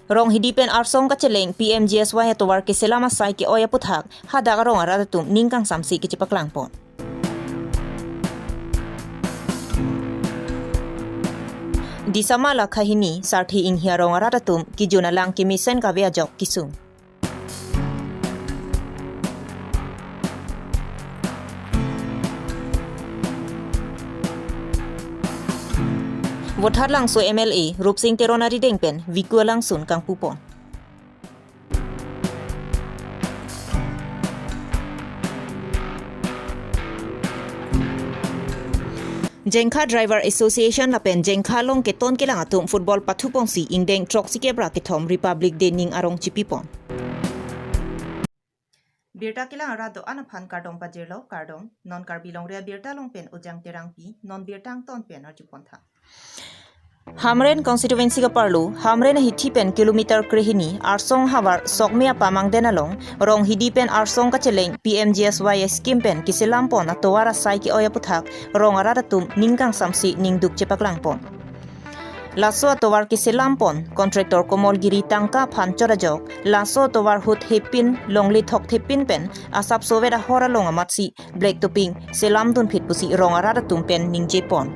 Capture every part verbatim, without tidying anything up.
Ronghidi pen arsong kacheleng P M G S Y atovar keselam asai ke-oi aputhak hadak arong arat atum ning kangsamse kechepaklang pon. Disama Lakha hini Sarthe Inghi arong arat atum kejun alang kemesen kave ajok kesung. Vothatlangso M L A Rupsing Teron arideng pen Viku alangsun kangpu pon. Jengkha Driver Association lapen Jengkha along keton kelang atum football pathu ponsi ingdeng throksi kep ra kethom Republic Day ning arong chipi pon. Birta kelang arat do-an aphan kardom pajirlo, kardom. Non Karbi Longri Abirta along pen Ujang Terangpi, non birta angton pen arju pon tha. Hamren constituency kaparlo, Hamren ahithi pen kilometer krehini, arsong havar Sokme apamangden along, Ronghidi pen arsong kacheleng P M G S Y scheme pen keselam pon atovar asai ke-oi aputhak, rong arat atum ning kangsamse ning duk chepaklang pon. Laso atovar keselam pon, contractor Komol Giri Tangka aphan chot ajok, laso atovar hut hepin, longle thok thepin pen, asapso vet ahor along amatsi, black topping, selam dunphit pusi rong arat atum pen ningje pon.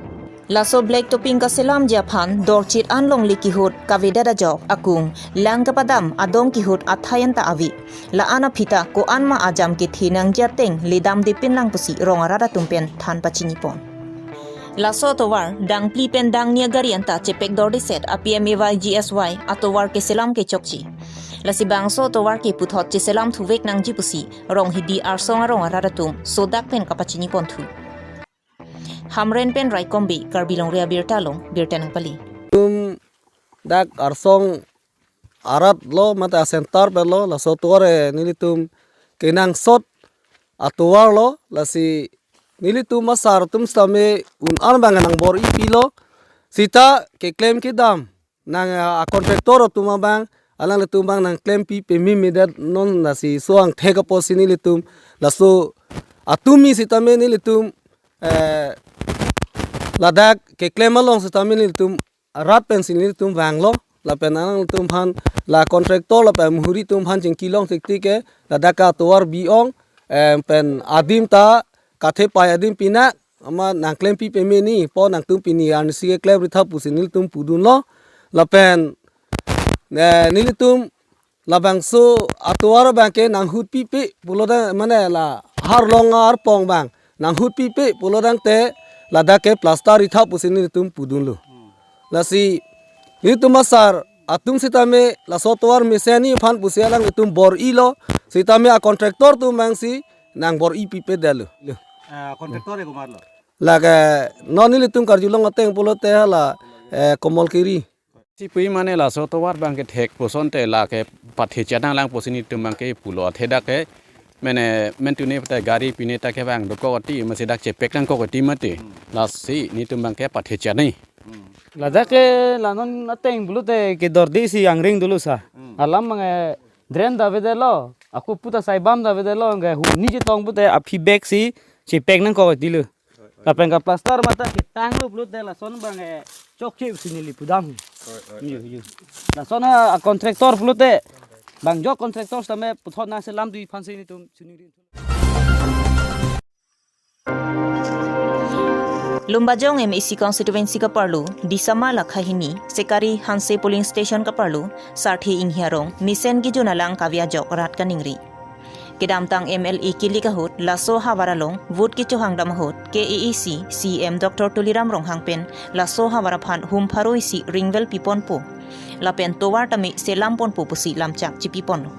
Laso black topping kaselamji aphan, dorchit an longle kehut, kavedet ajok, akung, lang kapadam, adong kehut, athai anta ave. La-an aphi ta, ko-an ma ajam kethe nangji ateng, ledamde pinlang pusi, rong arat atum pen, than pachini pon. Laso atovar, dangphli pen dangni agari anta chepek dordeset a P M A Y G S Y atovar keselam kechokche. Lasi bangso atovar ke puthot cheselam thuvek nangji pusi, Ronghidi arsong arong arat atum, sodak pen kapachini pon thu. Hamren pen Raikombi, Karbi Longri Abirta along, birta nangpali. Tum dak arsong arat lo, mate a-center pen lo, laso atovar, eh, nelitum kenangsot atovar lo, lasi nelitum asar atum sitame un-an abang nangbor-ipi lo, sita keklem kedam nang, ah, a-contractor atum abang, alanglitum abang nangklempi pememe det non, lasi so angthek apotsi nelitum, laso atum mi sitame nelitum, eh, ladak keklem along sitame nelitum rat pensi nelitum vanglo, lapen alanglitum aphan, la contractor lapen muhuri atum aphan chingki long thektik ke, ladak atovar bi-ong, em, pen adim ta, kathe pai adim pina, ama nangklempi peme ni, po nangtum pini arnisi keklem ritha pusi nelitum pudunlo, lapen, eh, nelitum labangso atovar abang ke nanghut pipe pulo tang, mane la harlong arpong abang nanghut pipe pulo tangte ladak ke plaster ritha pusi nelitum pudunlo. Lasi nelitum asar atum sitame laso atovar mesen ni aphan pusi alanglitum bor-ilo, sitame a-contractor atum abangsi nangbor-ipi pedetlo. Ah, contractor e komatlo? Lake non nelitum karjulong ateng pulote hala, eh, Komol Giri. Si pu-i mane laso atovar abang ke thek pusonte lake pathe chenanglang pusi nelitum abang ke pulo, athe dak ke mane mentune pute gari pine ta kevang dokok ati, masi dak chepek nangkok ati mati. Lasi nelitum abang ke pathe chene. Ladak ke la non ateng pulote kedorde si angring dolo sa. Alam abang, eh, drain ta avedetlo, ako puta sai bam ta avedetlo, ke huni chetong pute aphi bek si chepek nangkok atilo. Lapen ka plaster mata ketanglo pulote lason abang, eh, chokche pusi neli pudam. Yu, yu. Lason a-contractor pulote bang jok contractor sitame puthot nangselam dui aphansi nelitum chuningri. Lumbajong M A C constituency kaparlo, Disama Lakha hini, Sekari Hanse polling station kaparlo, Sarthe Inghi arong, mesen kejun alang kave ajok rat kaningri. Kedamtang M L A kilik ahut, laso ahavar along, vote kechohangdam ahut, K A A C C E M Doctor Tuliram Ronghang pen, laso ahavar aphan hum pharo isi ringwell piponpo. Lapen tovar tame selam ponpo pusi lamchak chipi ponlo.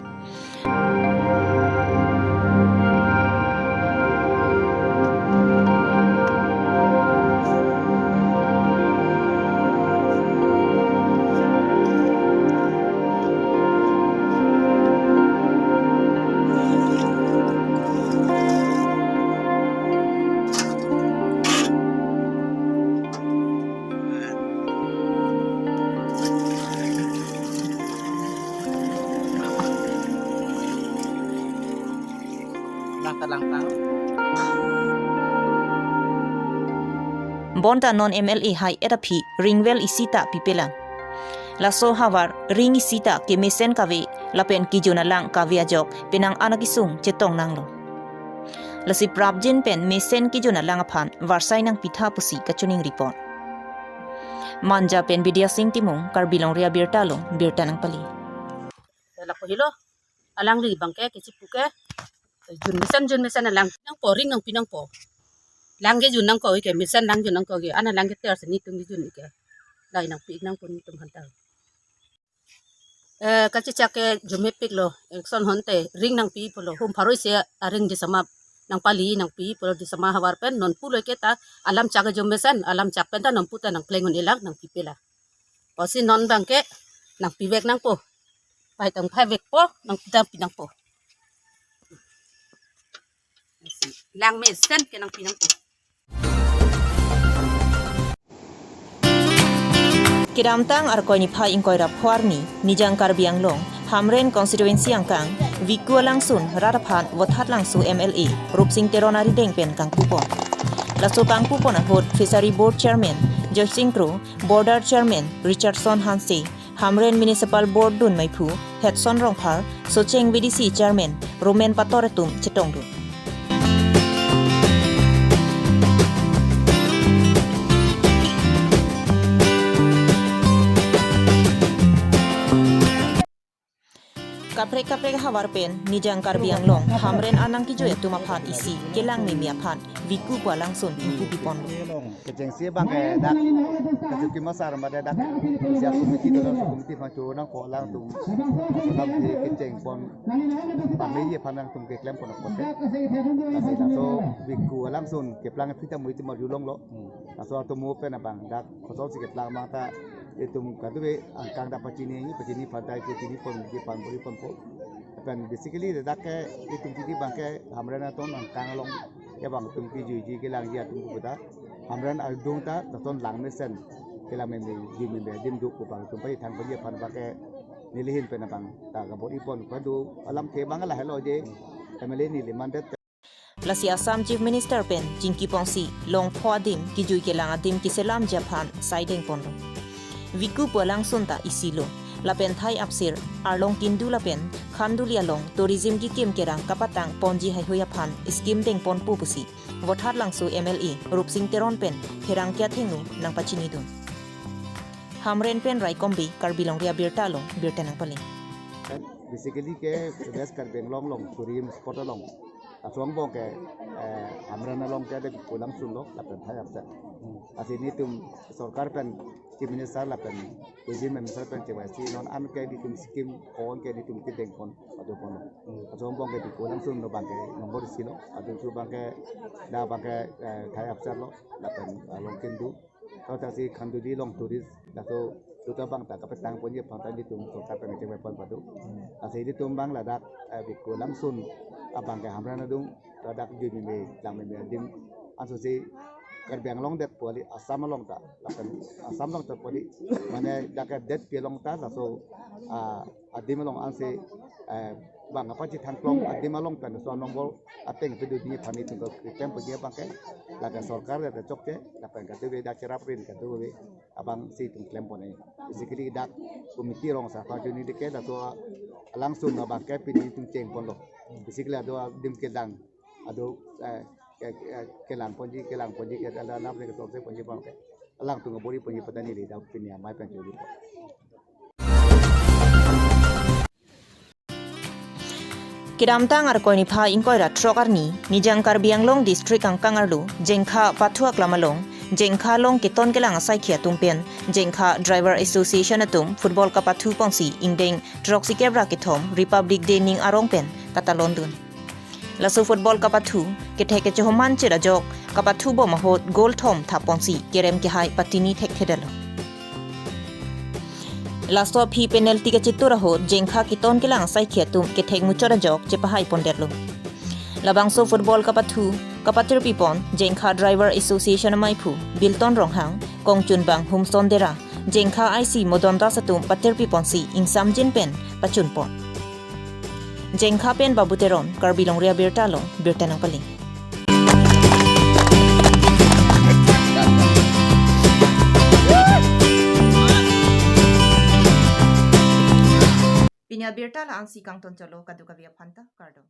Bonta non M L A hai-et aphi ringwell isi ta pipelang. Laso havar ring isi ta kemesen kave lapen kejun alang kave ajok penang an akesung chetong nanglo. Lasi prapjin pen mesen kejun alang aphan varsai nangpitha pusi kachiningri pon. Manja pen Bidya Sing Timung, Karbi Longri Abirta along birta nangpali. Lapu helo, alangli abangke kechipu ke jun mesen, jun mesen alang nangpo, ring nangpi nangpo. Lang kejun nangkok ke, mesen lang jun nangkok ke, ana lang ke ter seni tung kejun ke. Lahei nangpi nangpo netum aphanta. Eh, kachechak ke jumepik lo, election ahut te ring nangpi pulo, hum pharo isi aring disama nangpali nangpi pulo, disama havar pen non pulo ke ta alam chak jun mesen, alam chak pen ta non pu ta nangpleng un-e lang nangpipe lang. Pusi non abangke nangpivek nangpo. Pai tang pai vekpo, nangpi nangpi nangpo. Lang mesen ke nangpi nangpo. Kedamtang Arkoi niphai ingkoi ra pho arni, Nijang Karbi Anglong, Hamren constituency angkang, Viku alangsun rat aphan Vothatlangso M L A, Rupsing Teron arideng pen kangpu pon. Laso kangpu pon ahut Fishery Board Chairman Joysing Kro, Border Chairman Richardson Hanse, Hamren Municipal Board dun maiphu Hetson Rongphar, Socheng V D C Chairman Roman Pator atum chetongdun. Kaprek kaprek havar pen Nijang Karbi Anglong Hamren anang kejui atum aphan isi kelang meme aphan Viku pu alangsun ingpu pipon. Kechengsi abangke dak kachuk kimasar mate dak siap komiti dolo, komiti phan cho nangkok alangtum alam di kecheng pon pame ye phan nangtum keklem pon pon. Laso Viku alangsun keplang pita mui timar julong lo. Laso atum mo pen abang dak kosonsi keplang abang ta itum kadokave angkang dak pachini, pachini phan ta pachini pon, pachini pon, pachini ponpo. Pen basically dak ke itum chini abangke Hamren atum angkang along ke abang itum kejuiji kelangji atum pu ta Hamren adung ta taton lang mesen kelang meme, jui meme adim do pu abang itum pai thang pai aphan abangke neli ahin pen abang ta kabor-i pon, pado alam ke abang lahelo je M L A neli mandet. Lasi Assam Chief Minister pen chingki ponsi long pho adim kejui kelang adim keselamji aphan saideng ponlo. Viku pu alangsun ta isi lo. Lapen thai apsir Arlong Kindu lapen Khanduli along tourism kekim kerang kapatang ponji heihui aphan scheme deng ponpo pusi Vothatlangso M L A Rupsing Teron pen pherangke athengno nangpachinidun. Hamren pen Raikom Bey, Karbi Longri Abirta along birta nangpali. Basically ke West Karbi Anglong along tourism spot along. Laso angbong ke, eh, Hamren along ke dak Viku alangsun lo lapen thai apsir. Lasi netum sorkar pen Chief Minister lapen tourism minister pen chevangsi non an ke netum scheme ko-an ke netum kedeng pon, pado pon. Laso angbong ke Viku alangsun lo abangke nombor isi lo, adung su abangke dak abangke, eh, thai apsir lo lapen Arlong Kindu. Kau ta si Khanduli along tourist, laso duta abang ta kapatang ponji aphan ta netum sorkar pen chevang pon pado. Lasi netum abang ladak, eh, Viku alangsun abangke Hamren adung ladak jui meme, lang meme adim. Anso si Karbi Anglong det pu kali, Assam along ta, lapen Assam along ta pu kali, mane dak ke detpi along ta, laso, ah, adim along ansi, eh, bang apa si thangklong adim along pen so nombor ateng pedu dini aphan netum keklem ponji abangke, laga sorkar dak chokche, lapen kadokave dak cherap rin kadokave abangsi itum klem pon-e. Basically dak komiti rong sa pajuni dike laso alangsun abangke pini itum cheng ponlo. Basically ado adim kelang, ado, eh, ke, ke, kelang ponji, kelang ponji, ke ada alam ke sorse ponji abangke alangtum kabor-i ponji pu ta neli dak pini amei pen chuli pon. Kedamtang Arkoi niphai ingkoi ra throk arni, Nijang Karbi Anglong District angkang arlo, Jengkha pathu aklam along, Jengkha along keton kelang asaikhi atum pen, Jengkha Driver Association atum football kapathu ponsi ingdeng throksi kep ra kethom Republic Day ning arong pen katalondun. Laso football kapathu, kethek kechohoman chit ajok, kapathu bom ahut goal thom thap ponsi kerem kehai patini thekthedetlo. Laso aphi penalty kachitur ahut Jengkha keton kelang asaikhi atum kethek muchot ajok chepahai pondetlo. Labangso football kapathu, kapatirpi pon Jengkha Driver Association amaiphu Bilton Ronghang, kongchunbang Humson Dera, Jengkha I C Modon Das atum patirpi ponsi ingsamjin pen pachun pon. Jengkha pen Babu Teron, Karbi Longri Abirta along birta nangpali. Abirta la-ansi kangton chotlo, kadokave aphanta kardom.